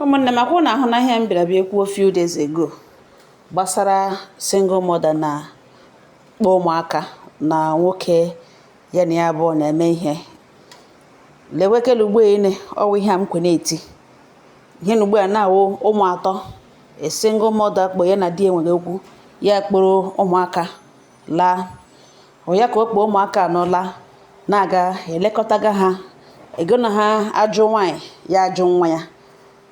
Ụmụnne m, akwụ na ahụ na ihe m bịara bịa kwuo few days ago gbasara single mother na kpọ ụmụaka na nwoke ya na ya abụọ na-eme ihe. Lewekele ugbo ene ọwụ ihe a m kwe na-eti ihe na ugbu a na-awụ ụmụ atọ, a single mother kpọ ya na di enweghị okwu, ya kpọrọ ụmụaka laa. Ọ ya ka o kpọọ ụmụaka anọ laa, na-aga elekọtaga ha ego na ha ajụ nwaanyị ya ajụ nwa ya.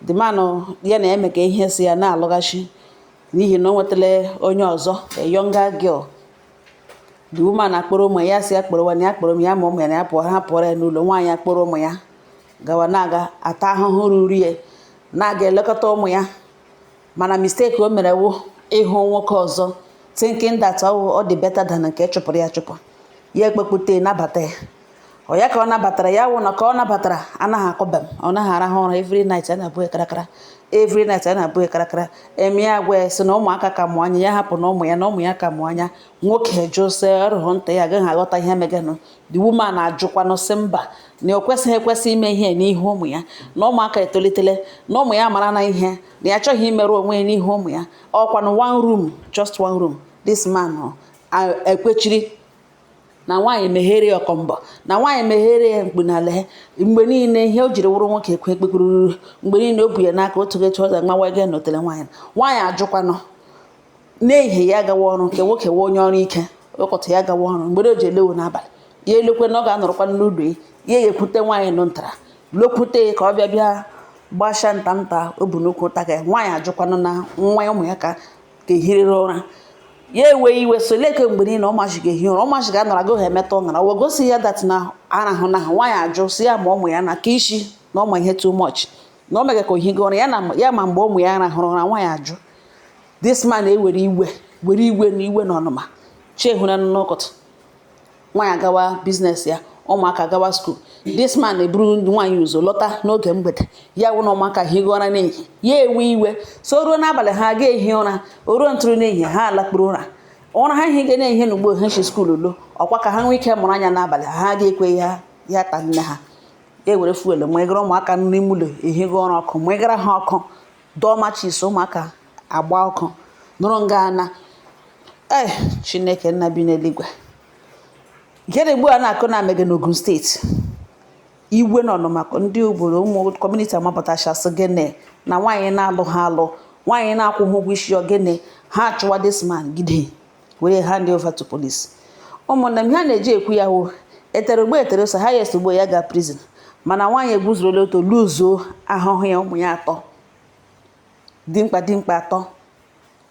The man ya na eme ka ihe si ya na-alụghachi n'ihi na o nwetala onye ọzọ, a younger girl. The woman akpọrọ ụmụ ya, si ya kpọrọ ya, kpọrọ ya ma ụmụ ya na ya pụọ, ha pụọrọ ya n'ụlọ. Nwaanyị akpọrọ ụmụ ya gawa, na-aga ata ahụhụ ruru ya, na-aga elekọta ụmụ ya. Mana mistake o mere wụ ịhụ nwoke ọzọ, thinking that ọ dị better than nke chụpụrụ ya chụpụ. Ya ekpekpute nabata ya. Ọ ya ka ọ nabatara ya wụ na ka ọ nabatara anaghị akọba m, ọ naghị arahụ ụra. Every night a na-abụ ya karakara, every night a na-abụ ya karakara. Eme ya agwa ya sị na ụmụaka ka mụ anya, ya hapụ na ụmụ ya, na ụmụ ya ka mụ anya. Nwoke jụ, sị ọrụhụ ntị ya agaghị aghọta ihe meganụ. The woman ajụkwanụ, sị mba, na o kwesịghị ekwesị ime ihe n'ihu ụmụ ya, na ụmụaka etolitele, na ụmụ ya mara na ihe, na ya achọghị imerụ onwe ya n'ihu ụmụ ya. Ọkwanụ one room, just one room. This man ekwechiri na nwaanyị meghere ya ọkọmbọ, na nwaanyị meghere ya mkpu n'ala ya mgbe niile. Ihe o jiri wụrụ nwoke ekwe ekpekpururu mgbe niile, o bu ya n'aka otu etu ọ ga-agbawa ego notere nwaanyị. Nwaanyị ajụkwanụ. N'ehihie ya gawa ọrụ, nke nwoke wee onye ọrụ ike ụkọtụ, ya gawa ọrụ. Mgbe o ji elewu n'abalị, ya elekwe na ọ ga-anọrọkwa n'ụlọ ya, ya ekwute nwaanyị nọ ntara lokwute ka ọ bịa bịa gbasha nta nta o bu n'ukwu taga ya. Nwaanyị ajụkwanụ na nwa ya, ụmụ ya ka ehiriri ụra. Ya ewe iwe, so leke mgbe niile ụmụazị ga-ehi ụra, ụmụazị ga-anọrọ agaghị emetụ ụṅara. O gosi ya that na arahụ na nwaanyị ajụ, si ya ma ụmụ ya na ka isi na ụmụ ihe too much na o mega ka ohigo ụra ya na ya, ma mgbe ụmụ ya rahụrụ ụra, nwaanyị ajụ. This man ewere iwe, were iwe na iwe na ọnụma chehụra n'ụkọtụ. Nwaanyị agawa business ya, ụmụaka gawa school. This man eburu nwaanyị ụzọ lọta n'oge mgbede. Ya wụ na ụmụaka higo ụra n'ehihie, ya ewe iwe, so ruo n'abalị ha ga ehi ụra. O ruo ntụrụ n'ehihie, ha alakpuru ụra. Ụra ha hige na-ehi na ugbo ha si school lo ọkwa ka ha nwee ike mụrụ anya n'abalị. Ha ga-ekwe ya ya ta nne ha. Ya ewere fuel mụịgara ụmụaka n'ime ụlọ ehigo ụra ọkụ, mụịgara ha ọkụ, dọọ matches, ụmụaka agba ọkụ nụrụ nga na ee. Chineke nna bi n'eluigwe, nke na ugbu a na-akụ na amege n'Ogun Steeti, iwe nọ maka ndị obodo, ụmụ community amapụtachasị gịnị na nwaanyị na-alụ ha alụ, nwaanyị na-akwụghị ụgwọ isi ogene. Ha achụwa this man gide were hand over to police. Ụmụnne m, ha na-eji ekwu ya hụ etere ugbo etere so highest ugbo ya ga prison. Mana nwaanyị egwuzurola otu luzuo ahụhụ ya. Ụmụ ya atọ, dimkpa dimkpa atọ,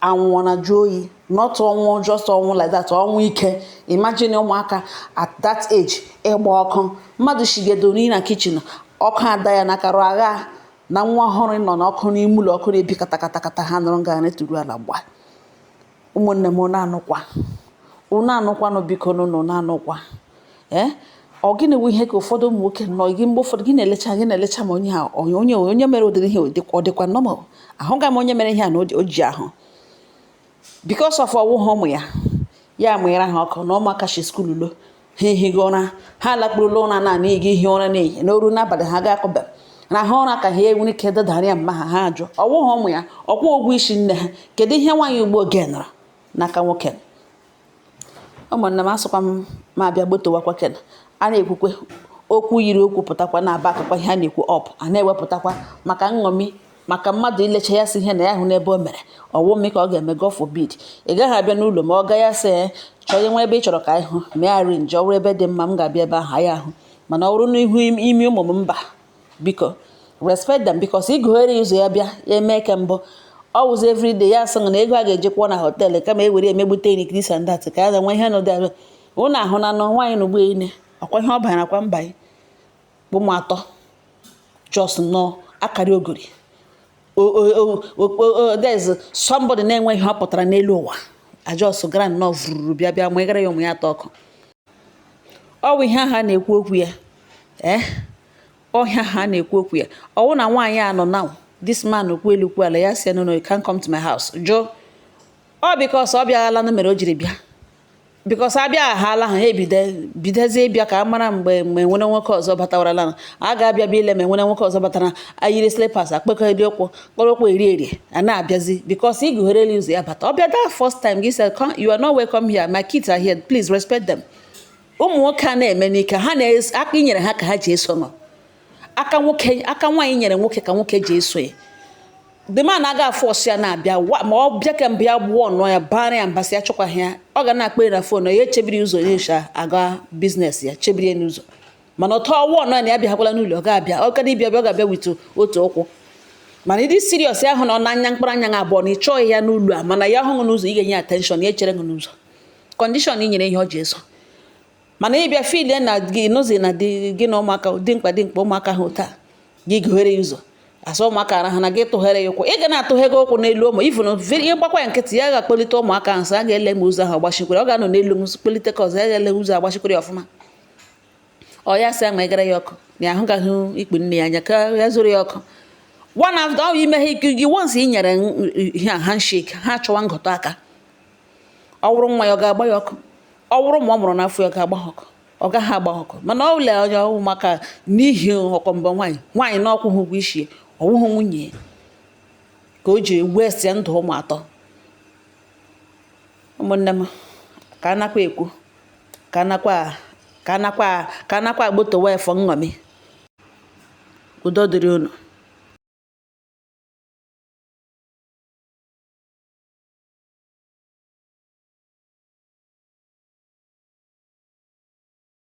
anwụọ na jụọ oyi. Not ọnwụ just ọnwụ like that, ọnwụ ike. Imagine ụmụaka at that age ịgba ọkụ. Mmadụ shigedo nri na kitchen, ọkụ ada ya n'aka rụọ agha na nwa ọhụrụ nọ n'ọkụ n'ime ụlọ, ọkụ na-ebi katakata. Ha nọrọ nga returu ala gba. Ụmụnne m, na-anụkwa unu anụkwanụ, biko nụnụ na-anụkwa. Ee, ọ gịnị wụ ihe ka ụfọdụ ụmụ nwoke nọ gị? Mgbe ụfọdụ gị na-elecha ma onye a onye onye mere ụdịrị ihe, ọ dịkwa normal? Ahụga m onye mere ihe a na o ji ahụ because of ọwụ ha ụmụ ya, ya mụnyere ha ọkụ na ụmụaka shi school lo, ha ehighị ụra, ha lakpurula ụra naanị ịga ihi ụra n'ehihie n'oru n'abalị, ha ga-akọba rahụ ụra ka ha enwere ike dọdara ya mma ha. Ha ajụ ọwụ ha ụmụ ya, ọkwụ ụgwọ isi nne ha. Kedu ihe nwaanyị ugbo genara n'aka nwoke? Ụmụnne m, asịkwa m ma abịa gbotowakwa ken a na-ekwukwe okwu yiri okwu pụtakwa na-aba akụkwa ihe a na-ekwu ọp a na-ewepụtakwa maka nṅomi, maka mmadụ ilecha ya sị ihe na ya hụ n'ebe o mere ọwụ mme ka ọ ga-eme. God forbid, ị gaghị abịa n'ụlọ ma ọ gaa ya sị chọọ ihe nwa ebe ị chọrọ ka anyị hụ mee arrange. Ọ bụrụ ebe dị mma, m ga-abịa ebe ahụ anyị ahụ. Mana ọ bụrụ n'ihu imi ụmụ m, mba, biko, respect them, because ịgụghere ụzọ ya bịa ya eme ke mbụ ọ wụzi everyday. Ya sị na ego a ga-eji kwụọ na hotel kama ewere emegbute nri this and that, ka ya na nwe ihe nọdụ ahụ. Ụnụ ahụ na anọ nwaanyị na ugbo ine ọkwa ihe ọ banyere akwa mba ụmụ atọ just nọ akara ogori. There's somebody na-enwe ihe ọ pụtara n'elu ụwa ajọs gara nnọọ vururu bịa bịa mụgara ya ụmụ ya atọ ọkụ. Ọ bụ ihe ahụ a na-ekwu okwu ya. Ee, ọhịa ha na-ekwu okwu ya. Ọwụ na nwaanyị a nọ now, this man kwu elu kwu ala, ya sị, "No, no, you can't come to my house." Jụ ọ because ọ bịaghala na mere o jiri bịa. Because abịa ahala ha ebido bidozie ịbịa ka a mara mgbe mgbe nwere nwoke ọzọ batawarala. A ga-abịa bịa ile ma enwere nwoke ọzọ batara. Ayiri slippers, akpekọrị ụkwụ, kpọrọ ụkwụ eri eri a na-abịazi, because ị gụgherela ụzọ ya bata. Ọ bịa that first time, gị sị, "You are not welcome here. My kids are here. Please respect them." Ụmụ nwoke a na-eme n'ike ha na aka inyere ha ka ha ji eso nọ. Aka nwoke, aka nwaanyị nyere nwoke ka nwoke ji eso ya. The man aga afọ ya na-abịa, ma ọ bịa ka mbụ ya gbuo ọnụ ya, bara ya mbasị ya, chụkwaghị ya. Ọ ga na-akpọ ya na phone ya, echebiri ụzọ ya aga business ya, chebiri ya n'ụzọ. Mana ọtọ ọwụ ọnụ ya na ya bịakwala n'ụlọ, ọ ga-abịa. Ọ kada ịbịa bịa, ọ ga-abịa with otu ụkwụ. Mana ịdị serious ahụ na ọ n'anya mkpụrụ anya abụọ na ị chọghị ya n'ụlọ a, mana ya hụghị n'ụzọ, ị ga-enye attention ya, echere gị n'ụzọ. Condition ị nyere ihe ọ ji eso. Mana ịbịa filie na gị nụzi na di gị na ụmụaka dị mkpa, dị mkpa ụmụaka ahụ taa, gị gụghere ya ụzọ, asọ ụmụaka ara ha na gị tụghere ya ụkwụ. Ị ga na-atụghe gị ụkwụ n'elu ụmụ ifụ ịgbakwa ya nkịtị, ya ga-akpọlite ụmụaka ahụ sị a ga-ele ma ụzọ ahụ agbachikwere. Ọ ga-anọ n'elu m kpọlite ka ọzọ ya ga-ele ụzọ agbachikwere ya ọfụma. Ọ ya sị ama ịgara ya ọkụ na ahụ gaghị ikpu nne ya anya ka ya zoro ya ọkụ. One after ọ ime ha ike gị once ị nyere ihe a handshake, ha chọwa ngọtọ aka. Ọ wụrụ nwa ya, ọ ga-agba ya ọkụ. Ọ wụrụ ma ọ mụrụ n'afọ ya, ọ ga-agba ha ọkụ? Ọ gaghị agba ha ọkụ. Mana ọ lee onye ọwụ maka n'ihi ọkọmbọ nwaanyị, nwaanyị na ọkwụghị ụgwọ isi ya, ọwụghị nwunye ya, ka o ji waste ya ndụ ụmụ atọ. Ụmụnne m, ka a nakwa ekwu, ka a nakwa agbotowa efọ nṅomi. Udo dịrị unu.